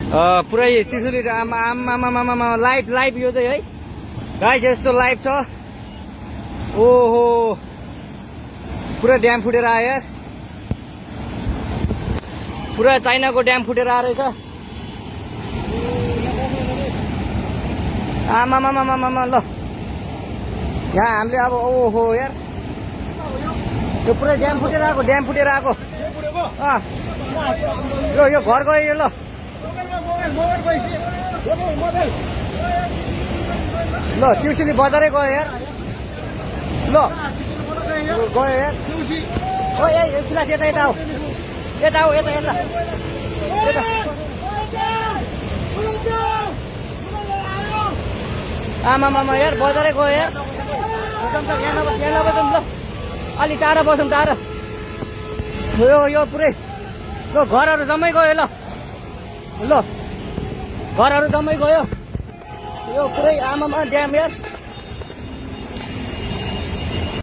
पुरै त्रिशुली आमा लाइभ यो चाहिँ है गाइस यस्तो लाइभ छ। ओहो पुरा ड्याम फुटेर आयो यार, पुरा चाइनाको ड्याम फुटेर आएर रहेछ। आमा ल यहाँ हामीले अब ओहो यार यो पुरै ड्याम फुटेर आएको यो घर गयो यो। ल ल त्रिशुली बजारै गयो यार। ल गयो यार। ओ ए सुलास यता आऊ यता आमा यार बजारै गयो यार। यहाँ नबसौँ ल अलि टाढा बसौँ टाढा। यो पुरै ल घरहरू जम्मै गयो। ल घरहरू जम्मै गयो यो पुरै आमामा ड्याम यार।